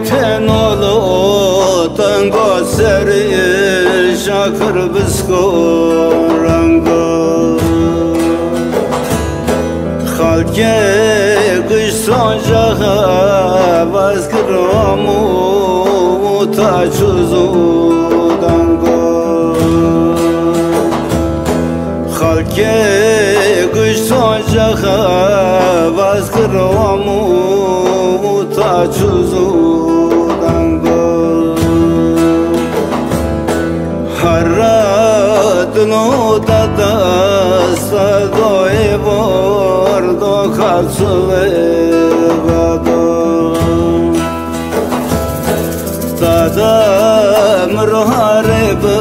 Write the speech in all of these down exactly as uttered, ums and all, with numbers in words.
Tenolo tango serê şakir bisko rango. Xalkê guş sonca vaz kir amo ta çuzu dango. Xalkê guş sonca vaz kir amo ta çuzu dango. Harra dino da dasta do e vordo katsule vado. Dada mi roha rê bi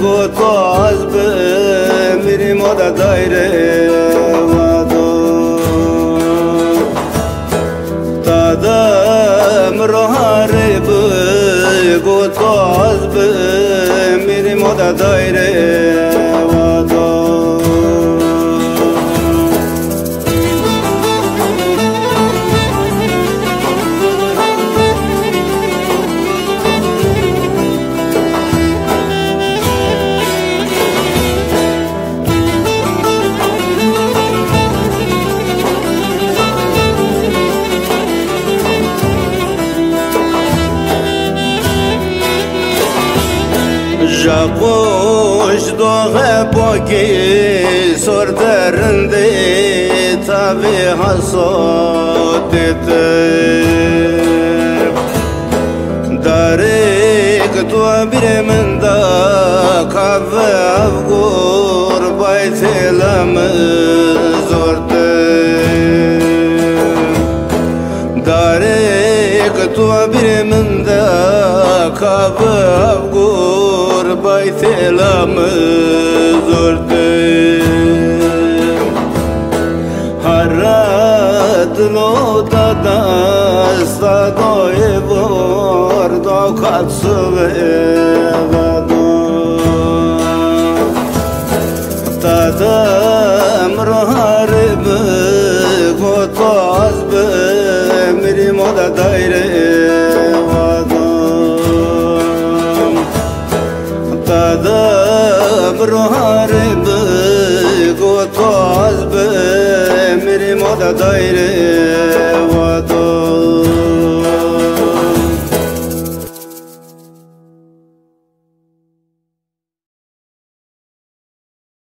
goto az bi mirî moda dayre vado. Dada mi roha rê bi goto az bi mirî moda dayre vado. Ja qoş doxe pokî sorte rindê tavê hasotê te. Darêk tu birê min da kave avgur bay têla mi zorte. Darêk tu birê min da kave avgur bay têla mi zorte. Harra dilo da dasta do e vordo katsıve vado. Tada mi roha rê bi goto az bi mirî moda dayre vado. Tada mi roha rê bi goto az bi mirî moda dayre vado.